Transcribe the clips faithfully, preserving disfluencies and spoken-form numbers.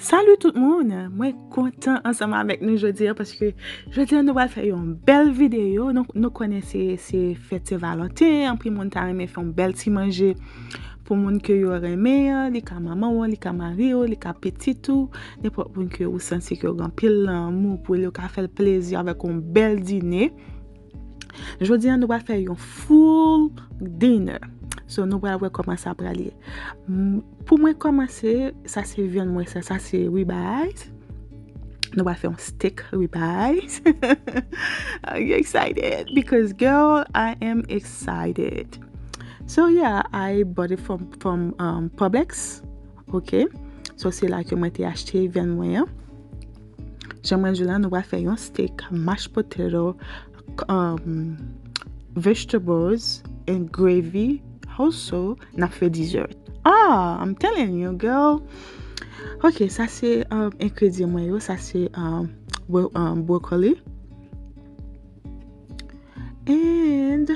Salut tout moun! Mwen kontan ansanm avèk nou jodi a paske jodi a nou pral fè yon bèl videyo. Nou, nou konnen se, se fèt Sen Valanten, anpil moun ta renmen fè yon bèl ti manje pou moun ke yo renmen an. Li ka manman w, li ka mari w, li ka pitit ou, nenpòt moun ke ou santi ke w gen anpil lanmou pou li, ou ka fè l plezi avèk yon bèl dine. Jodi a nou pral fè yon full dinner. So nou pral wè kòman sa pral ye. M, pou mwen kòmanse, sa se vyann mwen sa, sa se rib eyes. Nou pral fè yon steak rib eyes. Are you excited? Because girl, I am excited. So yeah, I bought it from, from um, Publix. Ok. So se la ke mwen te achte vyann mwen an. Jan mwen di w la, nou pral fè yon steak, mashed potato, um, vegetables and gravy. Also, n ap fè dessert. Ah, I'm telling you, girl. Ok, sa se um, engredyan mwen yo. Sa se um, bro- um, broccoli. And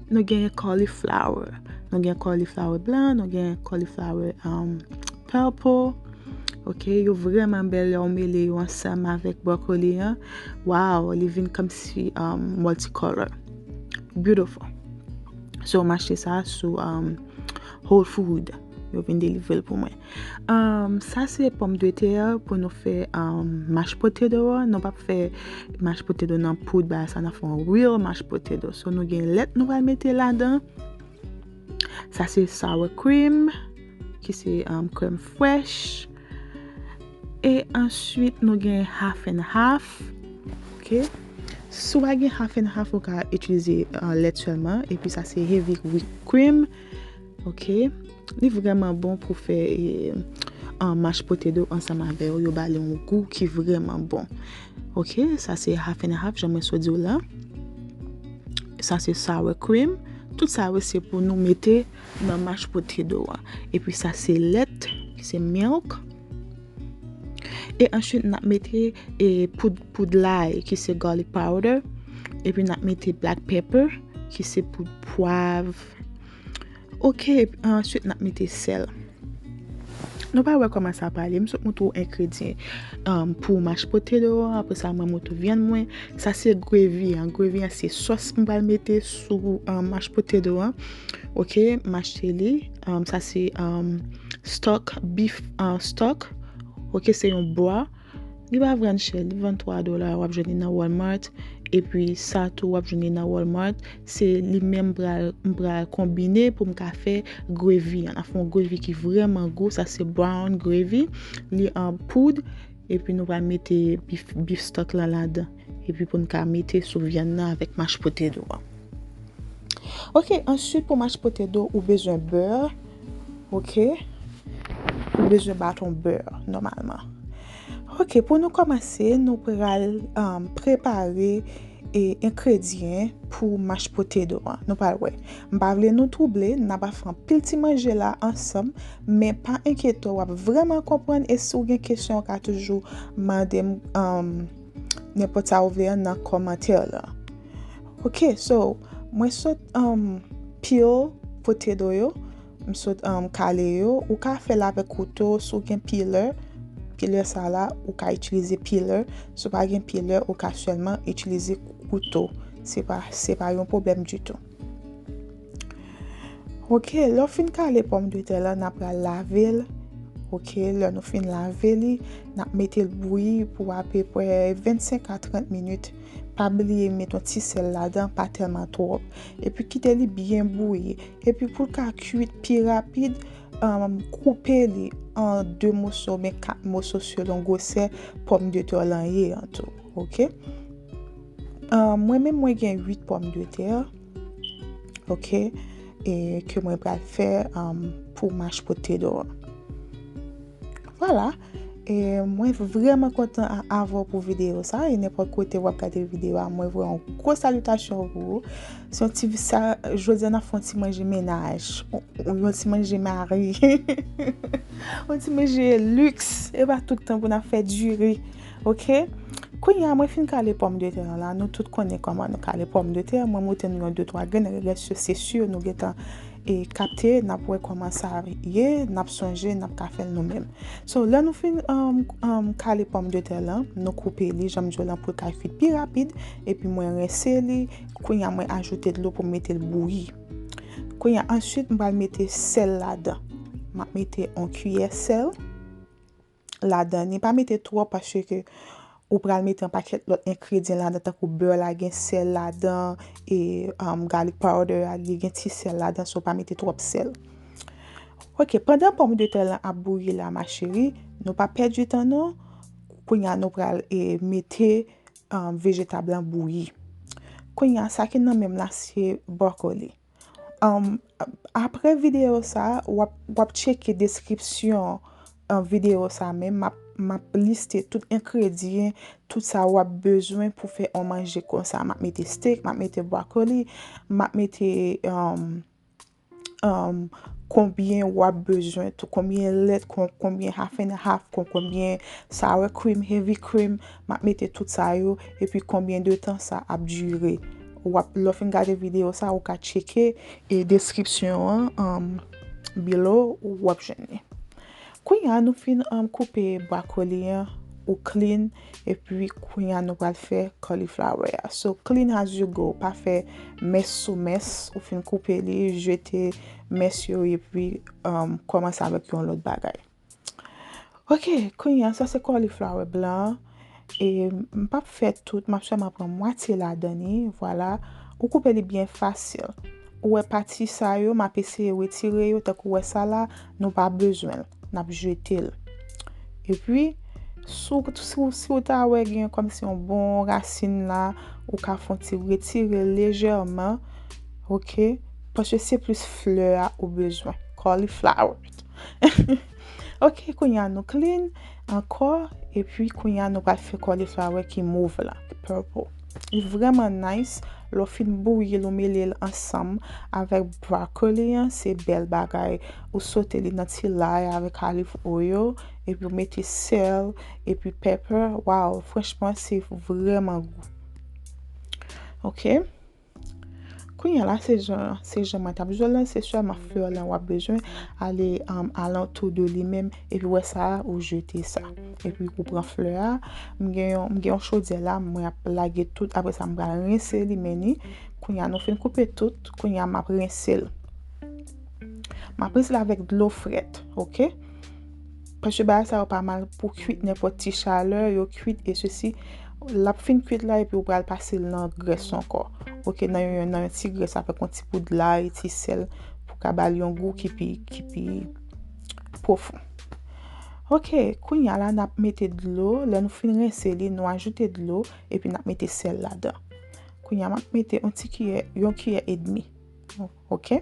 nou gen cauliflower. Nou gen cauliflower blan, nou gen cauliflower um, purple. Ok, yo vrèman bèl lè w mele yo ansanm avèk broccoli an. Wow, li vin kòmsi um, multicolor. Beautiful. So, m achte sa sou um, Whole Food. Yo vin delivre l pou mwen. Um, sa se pòmdetè pou nou fè um, mashed potato an. Nou p ap fè mashed potato nan poud, bagay sa, n ap fè yon real mashed potato. So, nou gen lèt nou pral mete ladan. Sa se sour cream, ki se um, krèm frèch. E answit, nou gen half and half. Ok. Si w pa gen half and half, ou ka itilize uh, lèt sèlman. Epi sa se heavy whipped cream. Ok. Li vrèman bon pou fè e, uh, mashed potato ansanm avè yo. Yo ba li yon gou ki vrèman bon. Ok. Sa se half and half, jan mwen sot di w la. Sa se sour cream. Tout sa yo se pou nou mete nan mashed potato an. Epi sa se lèt, ki se milk. E answit, n ap mete e, poud, poud lay, ki se garlic powder. Epi n ap mete black pepper, ki se poud pwav. Ok, answit, n ap mete sèl. Nou pral wè kòman sa pale. M sot montre w engredyan um, pou mashed potato an. Apre sa, mwen montre w vyann mwen. Sa se gravy an. Gravy an se sòs m pral mete sou um, mashed potato an. Ok, m achte li. Um, sa se um, stock, beef uh, stock. Ok, se yon bwa. Li pa vann chè, li vann twa dola, w ap jwenn li nan Walmart. Epi sa tou, w ap jwenn li nan Walmart. Se li menm m pral, m pral konbine pou m ka fè gravy an. N ap fè yon gravy ki vrèman gou. Sa se brown gravy. Li an poud. Epi nou pral mete beef, beef stock lan ladan. Epi pou n ka mete sou vyann nan avèk mashed potato an. Ok, answit pou mashed potato, ou bezwen bè. Ok. Ou bezwen baton bè, nòmalman. Ok, pou nou kòmanse, nou pral um, prepare e, engredyan pou mashed potato an. Nou pral wè. M pa vle nou twouble, n ap fè anpil ti manje la ansanm, men pa enkyete w, w ap vrèman konprann e si w gen kesyon, w ka toujou mande m um, nenpòt sa ou vle an nan kòmantè la. Ok, so, mwen sot um, peel potato yo, m sot um, kale yo. Ou ka fè l avèk kouto, si w gen peeler, peeler sa la, ou ka itilize peeler. Si w pa gen peeler, ou ka sèlman itilize kouto. Se pa, se pa yon pwoblèm ditou. Ok, lè w fin kale pòmdetè la, n ap pral lave l. Ok, lè nou fin lave li, n ap mete l bouyi pou apeprè vennsenk a trant minit. Pa bliye met yon ti sèl ladan, pa tèlman twòp. Epi kite li byen bouyi. Epi pou l ka kwit pi rapid, um, koupe li an de moso oubyen kat moso selon gwosè pòmdetè w lan ye an tou. Ok? Um, mwen menm, mwen gen uit pòmdetè. Ok? E ke mwen pral fè um, pou mashed potato an. Vwala. E mwen vrèman kontan a- avè w pou videyo sa. E nenpòt kote w ap gade videyo a, mwen voye yon gwo salitasyon pou ou. Se yon ti vi- sa, jodi a n ap fè yon ti manje mennaj. Yon, yon ti manje mari. Yon ti manje liks. E pa tout tan pou n ap fè diri. Ok? Kounye a, mwen fin kale pòmdetè an la. Nou tout konnen kòman nou kale pòmdetè. Mwen montre nou yon de twa grenn. Rès yo, se si nou gentan e kapte, n ap wè kòman sa ye, n ap sonje, n ap ka fè l nou menm. So, lè nou fin, um, um, kale pòmdetè lan, nou koupe li, jan m di w lan, pou l ka kuit pi rapid, epi mwen rense li, kounye a mwen ajoute dlo pou m mete l bouyi. Kounye a, answit, m pral mete sèl ladan. M ap mete yon kiyè sèl ladan li. Pa mete twòp paske ou pral mete yon pakèt lòt engredyan ladan, tankou bè la gen sèl ladan, e, um, garlic powder a li gen ti sèl ladan, so pa mete twòp sèl. Ok, pandan pòmdetè lan ap bouyi la, ma chérie, nou pa pèdi tan non. Kounye a nou pral, e, mete, um, vejetab lan bouyi. Kounye a, sa ki nan men m la, se brokoli. Um, apre videyo sa, w ap, w ap tcheke deskripsyon, um, videyo sa menm. M ap, m ap liste tout engredyan, tout sa w ap bezwen pou fè yon manje konsa. M ap mete steak, m ap mete brokoli, m ap mete, um, um, konbyen w ap bezwen, tou konbyen lèt, kon-, konbyen half and half, kon-, konbyen sour cream, heavy cream, m ap mete tout sa yo, epi konbyen de tan sa ap dire. W ap, lè w fin gade videyo sa, ou ka tcheke e deskripsyon an, um, below, w ap jwenn li. Kounye a, nou fin, um, koupe brokoli an, ou clean, epi kounye a, nou pral fè cauliflower a. So, clean as you go, pa fè mès sou mès, ou fin koupe li, jete mès yo, epi, um, kòmanse avèk yon lòt bagay. Ok, kounye a, sa se cauliflower blan an. E m p ap fè tout, m ap sèlman pran mwatye ladan li, vwala. Ou koupe li byen fasil. Ou wè pati sa yo, m ap eseye retire yo, tankou w wè sa la, nou pa bezwen l, n ap jete l. Epi, si w, si w, si w ta wè gen kòmsi yon bon rasin la, ou ka fè yon ti retire l lejèman, ok? Paske se plis flè a ou bezwen. Cauliflower. Ok, kounye a nou clean ankò, epi kounye a nou pral fè cauliflower ki mauve la, ki purple. Li vrèman nice, lè w fin bouyi l, ou mele l ansanm avèk brokoli an, se bèl bagay. Ou sote li nan ti lay avèk olive oil, epi ou mete sèl, epi pepper. Wow, franchman, se vrèman gou. Ok? Kounye a la, se jan, se jan mwen t ap jwe l lan, se sèlman flè lan w ap bezwen ale, um, alantou de li menm, epi wè sa a, ou jete sa. Epi ou pran flè a, m gen yon, m gen yon chodyè la, mwen ap lage tout, apre sa m pral rense li, men ni, kounye a nou fin koupe tout, kounye a m ap rense l. M ap rense l avèk dlo frèt, ok? Paske bagay sa yo pa mal pou kwit nenpòt ti chalè, yo kwit e sesi. L ap fin kwit la, epi ou pral pase l nan grès ankò. Ok, nan yon, nan yon ti grès avèk yon ti poud lay, ti sèl, pou ka ba l yon gou ki pi, ki pi pwofon. Ok, kounye a la, n ap mete dlo. Lè nou fin rense li, nou ajoute dlo, epi n ap mete sèl ladan. Kounye a, m ap mete yon ti kiyè, yon kiyè edmi. Ok,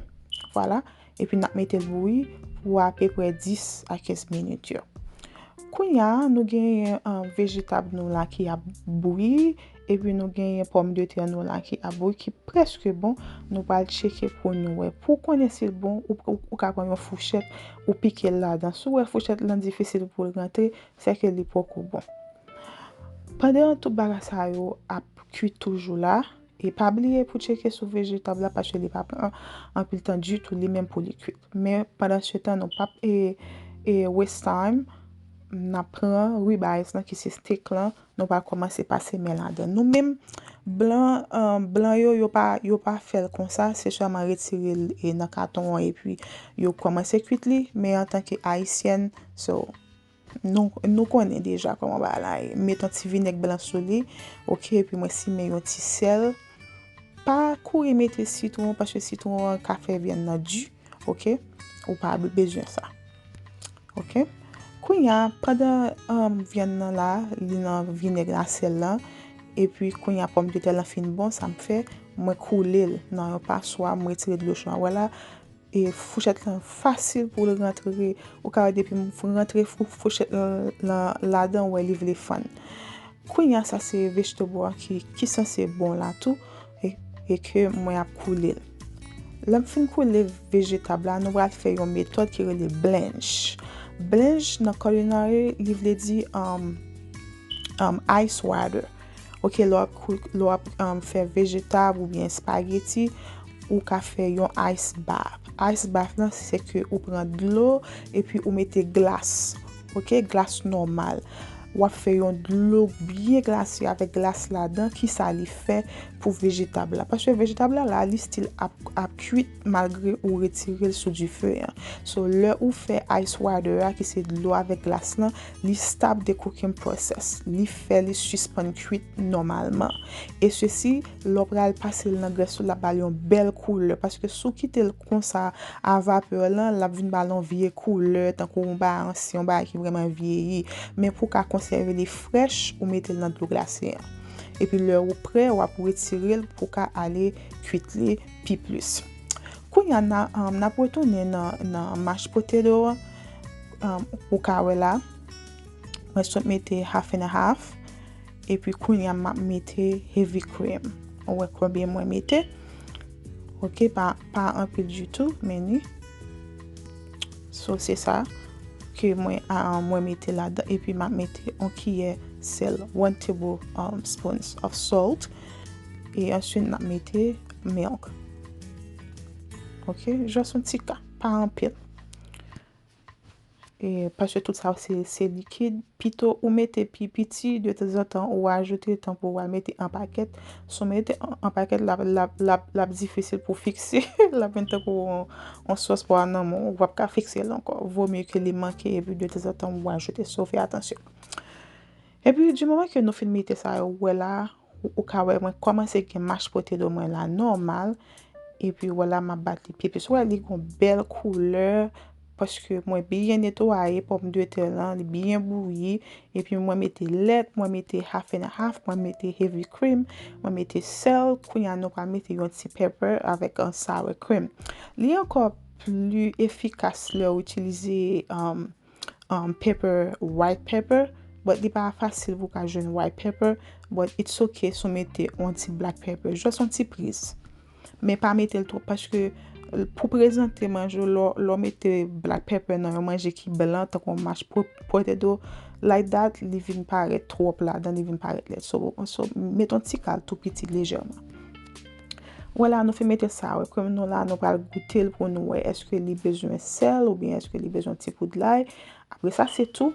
vwala. Epi n ap mete l bouyi pou apeprè dis a kenz minit yo. Kounye a, nou genyen, um, vejetab nou la ki ap bouyi, epi nou genyen pòmdetè nou la ki ap bouyi, ki prèske bon. Nou pral tcheke pou nou wè. Pou w konnen si l bon, ou, ou, ou ka pran yon fouchèt, ou pike l ladan. Si w wè fouchèt lan difisil pou l rantre, sèke li poko bon. Pandan tout bagay sa yo ap kwit toujou la, e pa bliye pou tcheke sou vejetab la, paske li pa pran anpil tan ditou li menm pou li kwit. Men pandan se tan, nou p ap, e, e, waste time, n ap pran ribeyes lan ki se steak lan, nou pral kòmanse pase men ladan. Nou menm, blan, um, blan yo, yo pa, yo pa fè l konsa, se sèlman retire l, e, nan katon an, epi yo kòmanse kwit li, men antanke ayisyèn, so, nou, nou konnen deja kòman bagay la ye. Met yon ti vinèg blan sou li, ok, epi mwen simen yon ti sèl. Pa kouri mete sitwon, paske sitwon an ka fè vyann nan di, ok? Ou pa be-, bezwen sa. Ok? Kounye a, pandan, um, vyann nan la, li nan vinèg la, sèl lan, epi kounye a pòmdetè lan fin bon, sa m fè, mwen koule l nan yon paswa, m retire dlo cho a. Wè la, e fouchèt lan fasil pou l rantre. Ou ka wè depi m rantre fou-, fouchèt lan, lan, ladan, ou wè li vle fann. Kounye a, sa se vegetable an ki, ki sanse bon la tou, e, e ke mwen ap koule l. Lè m fin koule vejetab la, nou pral fè yon metòd ki rele blanch. Blanch nan culinary, li vle di, um, um, ice water. Ok, lè w ap kou-, lè w ap, um, fè vejetab oubyen espageti, ou ka fè yon ice bath. Ice bath lan, se ke ou pran dlo epi ou mete glas, ok, glas nòmal. W ap fè yon dlo byen glase avèk glas ladan. Kisa li fè pou vejetab la? Paske vejetab la, la, li still ap, ap kwit malgre ou retire l sou dife an. So, lè ou fè ice water a, ki se dlo avèk glas lan, li stop the cooking process. Li fè li sispann kwit nòmalman. E sesi, lè w pral pase l nan grès ou, l ap ba l yon bèl koulè. Paske si w kite l konsa a vapè lan, l ap vin ba l yon vye koulè, tankou yon bagay ansyen, yon bagay ki vrèman vyeyi. Men pou w ka konsève li frèch, ou mete l nan dlo glase an. Epi lè ou prè, w ap retire l pou w ka ale kwit li pi plis. Kounye a, n a, um, n ap retounen nan, nan mashed potato an. Um, ou ka wè la, mwen sot mete half and half. Epi kounye a, m ap mete heavy cream. Ou wè konbyen mwen mete. Ok, pa, pa anpil ditou, men ni. So, se sa ke mwen, a, mwen mete ladan. Epi m ap mete yon kiyè sèl, one table, um, spoons of salt. E answit, n ap mete milk. Ok, just yon ti ka, pa anpil. E, paske tout sa se, se likid, pito ou mete pi piti, de tanzantan ou ajoute, tankou w al mete an pakèt. Si w mete an, an pakèt, l ap, l ap, l ap, l ap difisil pou fikse. L ap vin tankou yon, yon sòs pwa nan men w, w ap ka fikse l ankò. Vo mye ke li manke, epi de tanzantan ou ajoute, so fè atansyon. Epi, di moman ke nou fin mete sa yo, ou wè la, ou, ou ka wè mwen kòmanse gen mashed potato mwen la nòmal. Epi, wè la, m ap bat li pi plis. Wè, li gon bèl koulè, paske mwen byen netwaye pòmdetè lan, li byen bouyi. Epi, mwen mete lèt, mwen mete half and half, mwen mete heavy cream, mwen mete sèl. Kounye a, nou pral mete yon ti pepper avèk yon sour cream. Li ankò pli efikas lè w itilize, um, um, pepper, white pepper, but li pa fasil pou w ka jwenn white pepper, but it's ok si w mete yon ti black pepper, just yon ti priz. Men pa mete l twòp, paske pou prezante manje w, lè w, lè w mete black pepper nan yon manje ki blan, tankou yon mashed po-, potato, like that, li vin parèt twòp ladan, li vin parèt lèd. So, so, mete yon ti kal tou piti lejèman. Wè la, nou fin mete sour cream nou la, nou pral goute l pou nou wè èske li bezwen sèl oubyen èske li bezwen ti poud lay. Apre sa, se tou,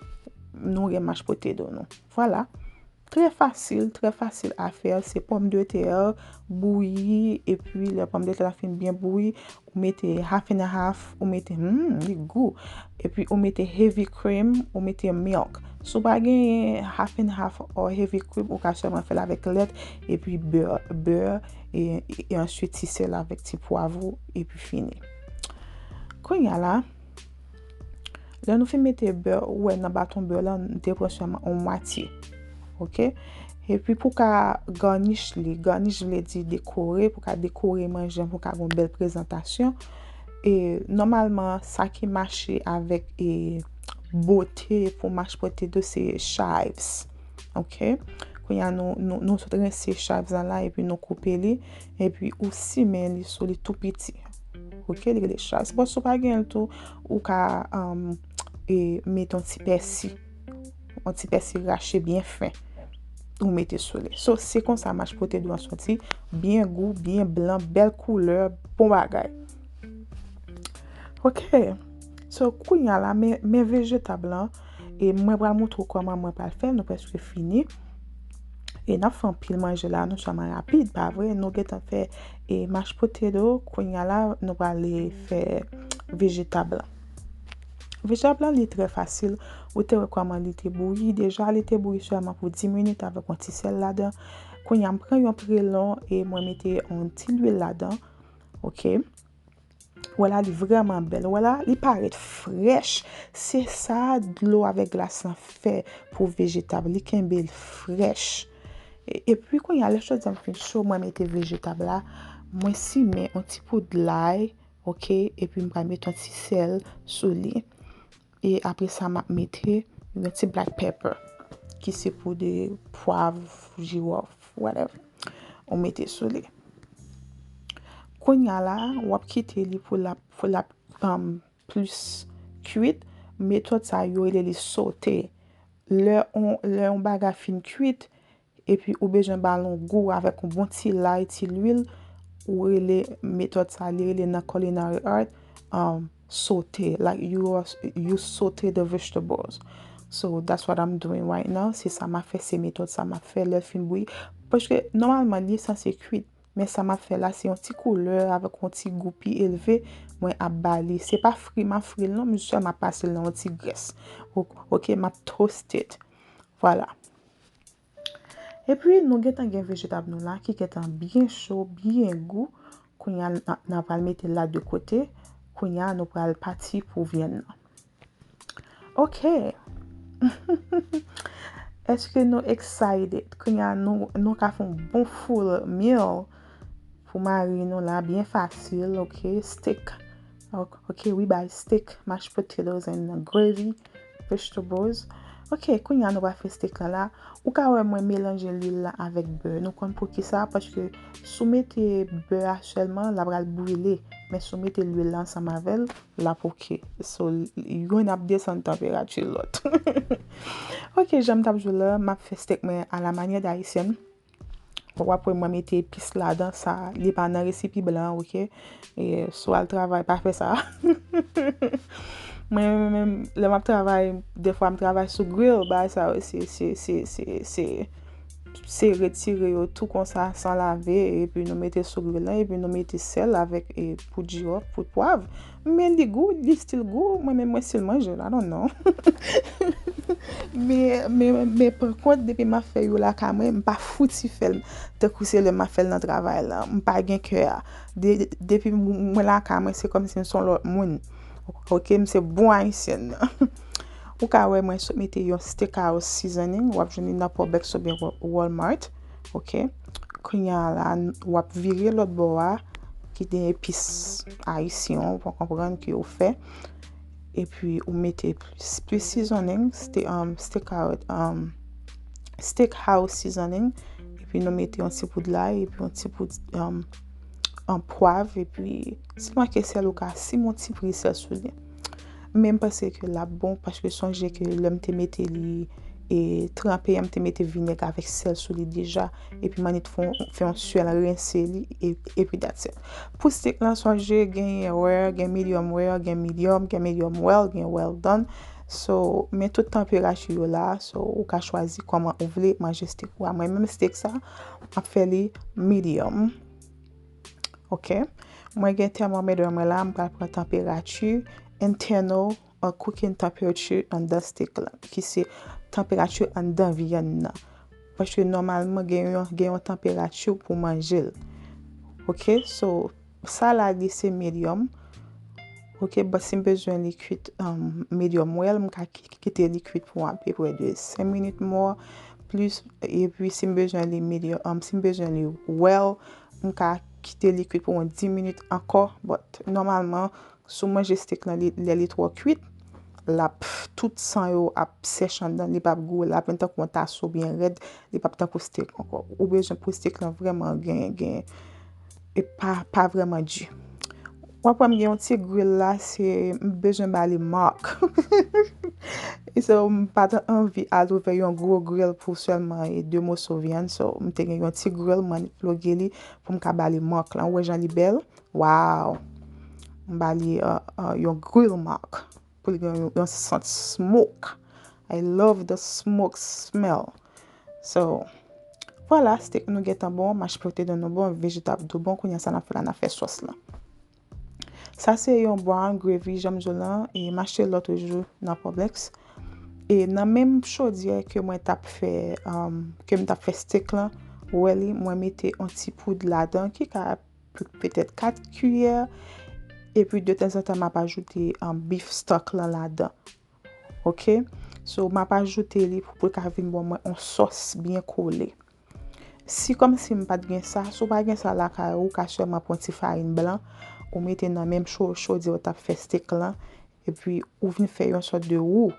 nou gen mashed potato nou. Vwala. Trè fasil, trè fasil a fè. Se pòmdetè bouyi, epi lè pòmdetè la fin byen bouyi, ou mete half and half, ou mete, hmm, li gou. Epi ou mete heavy cream, ou mete milk. Si w pa genyen half and half or heavy cream, ou ka sèlman fè l avèk lèt, epi bè, bè, e, e, e answit ti sèl avèk ti pwav ou, epi fini. Kounye a la, lè nou fin mete bè, ou wè nan baton bè la, nou te pran sèlman yon mwatye. Ok? Epi pou ka garnish li, garnish vle di dekore, pou ka dekore manje an, pou ka gon bèl prezantasyon. E nòmalman, sa ki mache avèk, e, bote pou mashed potato se chives. Ok? Kounye a nou, nou, nou sot rense chives la la, epi nou koupe li, epi ou simen li sou li tou piti. Ok, li rele chives. Bon, si w pa gen l tou, ou ka, um, e, met yon ti pèsi. Yon ti pèsi rache byen fen. Ou mete sou li. So, se konsa mashed potato an soti. Byen gou, byen blan, bèl koulè, bon bagay. Ok. So, kounye a la, men, men vejetab lan. E mwen pral montre w kòman mwen pral fè l. Nou prèske fini. E n ap fè anpil manje la, nou sèlman rapid, pa vre? Nou gentan fè, e, mashed potato, kounye a la, nou prale fè vejetab lan. Vejetab lan, li trè fasil. Ou te wè kòman li te bouyi. Deja, li te bouyi sèlman pou dis minit avèk yon ti sèl ladan. Kounye a, m pran yon prelon e mwen mete yon ti lwil ladan. Ok. Wè la, li vrèman bèl. Wè la, li parèt frèch. Se sa dlo avèk glas lan fè pou vejetab. Li kenbe l frèch. E, epi kounye a, lè chodyè m fin cho, mwen mete vejetab la. Mwen simen yon ti poud lay, ok? Epi m pral mete yon ti sèl sou li. E apre sa, m ap mete yon ti black pepper, ki se poud pwav, jiwòf, whatever. Ou mete sou li. Kounye a la, w ap kite li pou l ap, pou l ap, um, plis kwit. Metòd sa yo rele li sote. Lè on, lè on bagay fin kwit, epi ou bezwen ba l on gou avèk on bon ti lay, ti lwil, ou rele metòd sa, li rele nan culinary art, um, sauté. Like, you are, you sauté the vegetables. So that's what I'm doing right now. Se sa m ap fè, se metòd sa m ap fè lè l fin bouyi. Paske nòmalman li sanse kwit. Men sa m ap fè la, se yon ti koulè avèk yon ti gou pi elve mwen ap ba li. Se pa fri m ap fri l non, m sèlman pase l nan yon ti grès. Ok, m ap toast it. Vwala. Epi nou gentan gen vejetab nou la ki gentan byen cho, byen gou. Kounye a n-, n-, n-, pral mete la de kote. Kounye a nou pral pati pou vyann nan. Ok. Èske nou excited? Kounye a nou, nou ka fè yon bon full meal pou mari nou la, byen fasil, ok? Steak. Ok, ok, wi, bay steak, mashed potatoes and gravy, vegetables. Ok, kounye a nou pral fè steak lan la. Ou ka wè mwen melanje lwil la avèk bè. Nou konn poukisa? Paske si w mete bè a sèlman, l ap pral brile. Men si w mete lwil la ansanm avè l, l ap ok. So, youn ap desann tanperati lòt. Ok, jan m t ap di w la, m ap fè steak mwen à la manière d'haïtienne. W ap wè mwen mete epis ladan sa, li pa nan resipi blan, ok? E si w al travay, pa fè sa. Mwen menm, lè m ap travay, defwa m travay sou grill, bagay sa yo, se, se, se, se, se, se retire yo tou konsa, san lave, epi nou mete sou grill lan, epi nou mete sèl avèk, e, poud jiròf, poud pwav. Men li gou, li still gou, mwen menm mwen still manje l, I don't know. Men, men, men pa kont, depi m ap fè yo lakay mwen, m pa fouti fè l tankou se lè m ap fè l nan travay la. M pa gen kè a. De, depi m-, mwen lakay mwen, se kòmsi m se yon lòt moun. Ok, m se bon ayisyèn. Ou ka wè mwen sot mete yon steakhouse seasoning, w ap jwenn li nan Publix oubyen Wa-, Walmart. Ok. Kounye a la, n-, w ap vire lòt bò a, ki gen epis ayisyen, ou konprann ke ou fè. Epi ou mete plis, plis seasoning, ste-, um, steakhouse, um, steakhouse seasoning. Epi nou mete yon ti poud lay, epi yon ti poud, um, an pwav, epi sèlman ke sèl ou ka simen yon ti pri sèl sou li. Men m panse ke l ap bon, paske sonje ke lè m te mete li e tranpe an, m te mete vinèg avèk sèl sou li deja, epi m annik fè yon, fè yon sèl rense li, e, epi that's it. Pou steak lan, sonje genyen rare, gen medium rare, gen medium, gen medium well, gen well done. So, men tout tanperati yo la, so, ou ka chwazi kòman ou vle manje steak ou a. Mwen menm steak sa, m ap fè li medium. Ok. Mwen gen thermometer mwen la, m pral pran tanperati internal, uh, cooking temperature anndan steak lan, ki se tanperati anndan vyann nan. Paske nòmalman gen yon, gen yon tanperati pou manje l. Ok, so, sa la li se medium. Ok, but si m bezwen li kwit, um, medium well, m ka ki-, kite li kwit pou apeprè de senk minit more, plis, epi si m bezwen li medium, um, si m bezwen li well, m ka kite li kwit pou yon dis minit ankò, but nòmalman, si w manje steak lan, li, lè li twò kwit, l ap, tout san yo ap sèch anndan, li p ap gou, l ap vin tankou yon taso byen rèd, li p ap tankou steak ankò. Ou bezwen pou steak lan vrèman gen, gen, e pa, pa vrèman di. W ap wè m gen yon ti grill la, se, m bezwen ba li mark. E so, m pa t anvi al ouvè yon gwo grill pou sèlman e de moso vyann, so, m te gen yon ti grill, mwen ploge li pou m ka ba li mark lan. Ou wè jan li bèl? Wow! M ba li, uh, uh, yon grill mark pou l gen yon, yon sant smoke. I love the smoke smell. So, vwala, steak nou gentan bon, mashed potato nou bon, vejetab nou bon, kounye a sa n ap fè la, n ap fè sòs lan. Sa se yon brown gravy, jan m di w lan, e m achte l lòt jou nan Publix. E nan menm chodyè ke mwen t ap fè, um, ke m t ap fè steak lan, ou wè li, mwen mete yon ti poud ladan ki ka pe-, petèt kat kiyè. Epi de tanzantan m ap ajoute, um, beef stock lan ladan. Ok? So, m ap ajoute li pou, pou l ka vin ban mwen yon sòs byen kole. Si kòmsi m pa t gen sa, si w pa gen sa lakay ou, ou ka sèlman pran ti farin blan, ou mete nan menm cho-, chodyè w t ap fè steak lan, epi ou vin fè yon sòt de wou.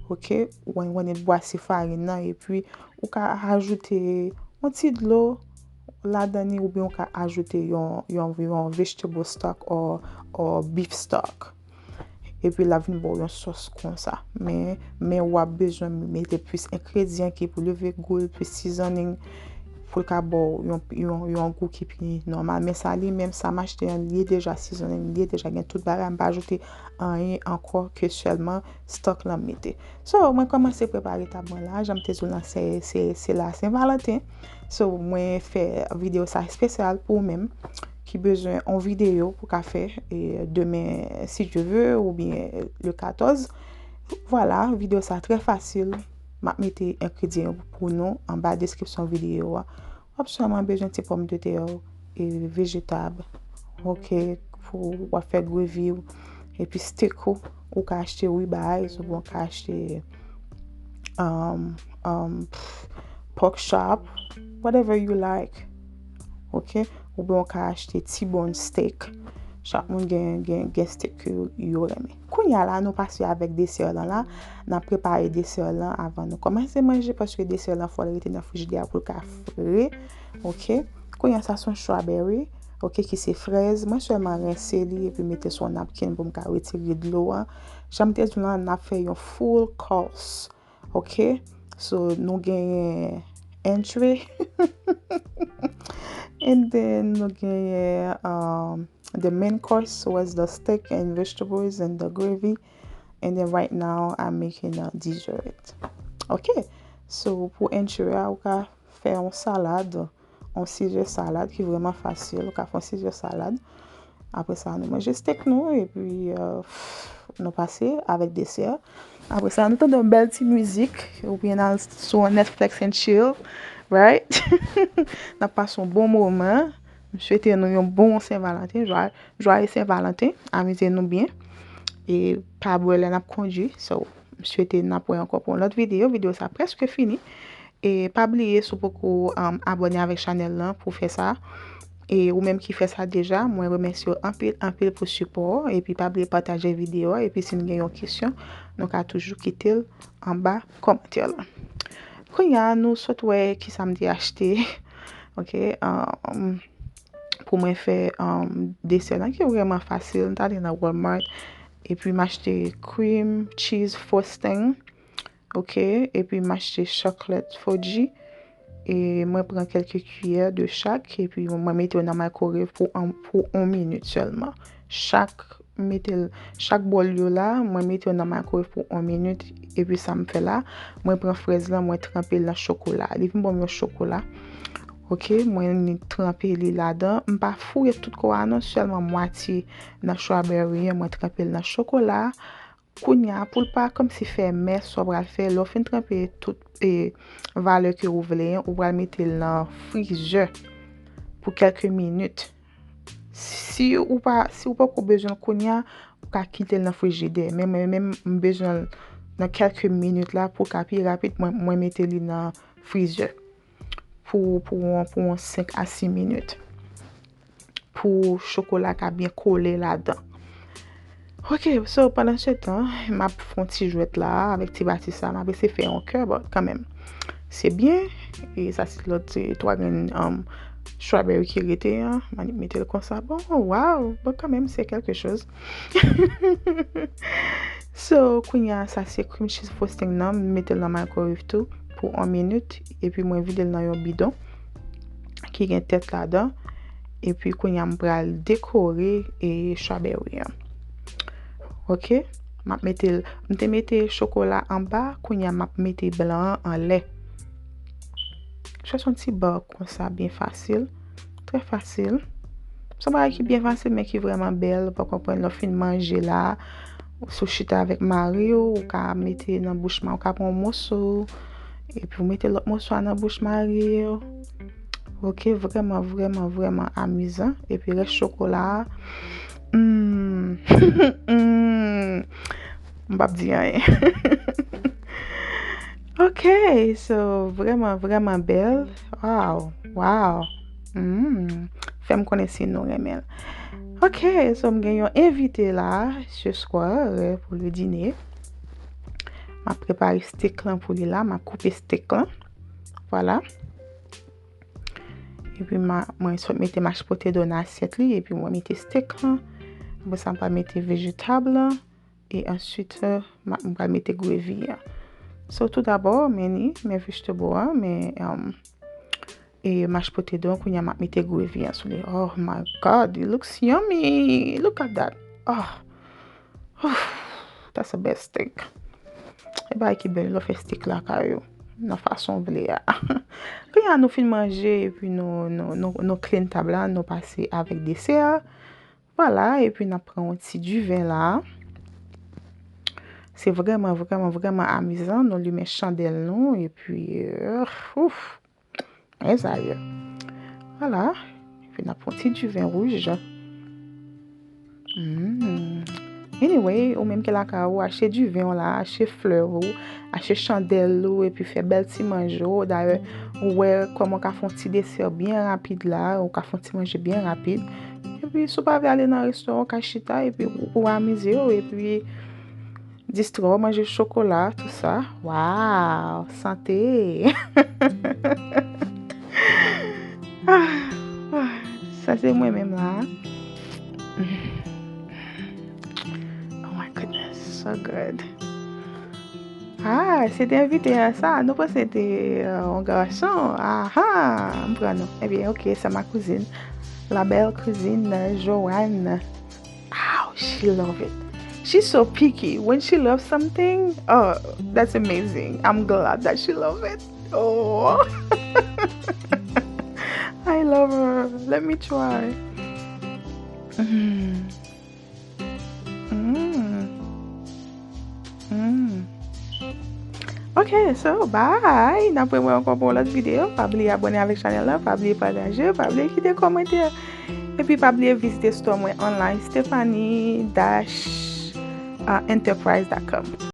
Ok? Ou, ou annik bwase farin nan, epi ou ka ajoute yon ti dlo ladan li, oubyen ou ka ajoute yon, yon, yon vegetable stock or, or beef stock. Epi l ap vin ba w yon sòs konsa. Men, men w ap bezwen mete plis engredyan ki pou leve gou l, plis seasoning, pou l ka ba w yon, yon, yon gou ki pi nòmal. Men sa li menm, sa m achte an, li deja sizonnen, li deja gen tout bagay, m pa ajoute anyen ankò ke sèlman stock lan m mete. So, mwen kòmanse prepare tab mwen la, jan m te di w lan, se, se, se la Sen Valanten. So, mwen fè videyo sa espesyal pou ou menm ki bezwen yon videyo pou ka fè e, demen, si Dye ve, oubyen le katòz. Vwala, videyo sa trè fasil. M ap mete engredyan yo pou nou anba deskripsyon videyo a. W ap sèlman bezwen ti pòmdetè e vejetab, oke, pou w ap fè grevi w. Epi steak ou, ou ka achte ribeye, oubyen ou ka achte um, um, pork chop, whatever you like. Oke? Oubyen ou ka achte T-bone steak. Chak moun gen, gen, gen steak ke yo, yo renmen. Kounye a la, nou pase avèk desè lan la. N ap prepare desè lan avan nou kòmanse manje, paske desè lan fò l rete nan frijidè a pou l ka fre. Oke? Kounye a, sa se yon strawberry, oke, ki se frèz. Mwen sèlman rense li epi mete sou yon napkin pou m ka retire dlo an. Jan m te di w lan, n ap fè yon full course. Oke? So, nou genyen entree. And then, nou genyen um, the main course was the steak and vegetables and the gravy. And then right now, I'm making a dessert. Oke? So, pou entree a, ou ka fè yon salad, yon Caesar salad ki vrèman fasil. Ou ka fè yon Caesar salad. Apre sa, nou manje steak nou, epi uh, nou pase avèk desè. Apre sa, nou tande yon bèl ti mizik, oubyen n al sou Netflix and chill, right? N ap pase yon bon moman. M swete nou yon bon Sen Valanten, jwa- jwaye Sen Valanten, amize nou byen. E pa bwè lè n ap kondwi. So, m swete n ap wè ankò pou yon lòt videyo. Videyo sa prèske fini. E pa bliye, si w poko um, abòne avèk chanèl lan, pou fè sa. E ou menm ki fè sa deja, mwen remèsye w anpil, anpil pou sipò w. Epi pa bliye pataje videyo a. Epi si n gen yon kesyon, nou ka toujou kite l anba kòmantè lan. Kounye a, nou sot wè kisa m te achte. Oke, um, pou mwen fè um, desè lan ki vrèman fasil. M t ale nan Walmart epi m achte cream cheese frosting. Oke, epi m achte chocolate fondue. E mwen pran kèlke kiyè de chak, epi mwen mete yo nan microwave pou an, pou yon minit sèlman. Chak mete l, chak bòl yo la, mwen mete yo nan microwave pou yon minit, epi sa m fè la, mwen pran frèz lan, mwen tranpe l nan chokola. Li vin ban m yon chokola. Oke, mwen tranpe li ladan. M pa fouye tout kò a non, sèlman mwatye nan strawberry an, mwen tranpe l nan chokola. Kounye a, pou l pa kòmsi fè mès, sa w pral fè, lè w fin tranpe tout e, valè ke ou vle an, ou pral mete l nan frizè pou kèlke minit. Si ou pa, si ou poko bezwen l kounye a, ou ka kite l nan frijidè. Men mwen menm, m bezwen l nan kèlke minit la pou l ka pi rapid, mwen, mwen mete li nan frizè pou, pou, yon- pou yon senk a sis minit. Pou chokola ka byen kole ladan. Ok, so pandan se tan, m ap fè yon ti jwèt la avèk ti bati sa, m ap eseye fè yon kè, but kanmenm. Se byen, e sa se lòt e, twa grenn um, strawberry ki rete an, m annik mete l konsa. Bon, wow, bon kanmenm, se kèlke choz. So, kounye a, sa se cream cheese frosting nan, m mete l nan microwave tou pou yon minit, epi mwen vide l nan yon bidon ki gen tèt ladan. Epi kounye a m pral dekore e strawberry an. Ok, m ap mete l, m te mete chokola anba, kounye a m ap mete blan an anlè. Chèche yon ti ba konsa byen fasil, trè fasil. Se yon bagay ki byen fasil men ki vrèman bèl, ou pa konprann lè w fin manje la, si w chita avèk mari w, ou ka mete nan bouch mari w, ou ka pran yon moso, epi w mete lòt moso a nan bouch mari w. Ok, vrèman, vrèman, vrèman amizan. Epi rès chokola a, hmm, hmm, m p ap di anyen. Ok, so, vrèman, vrèman bèl. Wow, wow. Hmm, fè m konnen si nou renmen l. Ok, so m gen yon envite la, ce soir, euh, pour le dîner. M ap prepare steak lan pou li la, m ap koupe steak lan. Vwala. Epi ma, mwen sot mete mashed potato nan asyèt li, epi mwen mete steak lan. Apre sa, m pral mete vejetab lan. E answit, euh, ma, m pral mete gravy an. So, tou dabò, men ni, men vegetable an, men, um, e mashed potato, kounye a m ap mete gravy an sou li. Oh my God, it looks yummy. Look at that. Oh. Oof, that's the best steak. E bagay ki bèl lè w fè steak lakay ou nan fason w vle a. Kounye a nou fin manje epi nou, nou, nou, nou clean tab la, nou pase avèk desè. Vwala, epi n ap pran yon ti diven la. Se vrèman, vrèman, vrèman amizan. Nou limen chandèl nou, epi, euh, ouf, mezanmi. Vwala, epi n ap pran yon ti diven wouj. Mm. Anyway, ou menm ki lakay ou, achte diven w la, achte flè ou, achte chandèl ou, epi fè bèl ti manje w. Dayè, ou wè kòman w ka fè yon ti desè byen rapid la, ou ka fè yon ti manje byen rapid. Epi, si w pa vle ale nan restoran, ou ka chita, epi ou, ou amize w, epi distrè w, manje chokola, tout sa. Wow, sante! Ah, ah, sa se mwen menm la. Oh my goodness, so good. Ah, se te envite a sa, nou panse te, euh, yon gason. Aha, m pran nou. Ebyen, ok, sa ma cousine. La belle cousine, euh, Joanne. Ow, she love it. She's so picky. When she loves something, oh, that's amazing. I'm glad that she love it. Oh. I love her. Let me try. Mm. Mm. Mm. Ok, so, bye. N ap wè mwen ankò pou yon lòt videyo. Pa bliye abòne avèk chanèl la, pa bliye pataje, pa bliye kite kòmantè. Epi pa bliye vizite store mwen online, stephanie dash enterprise dot com.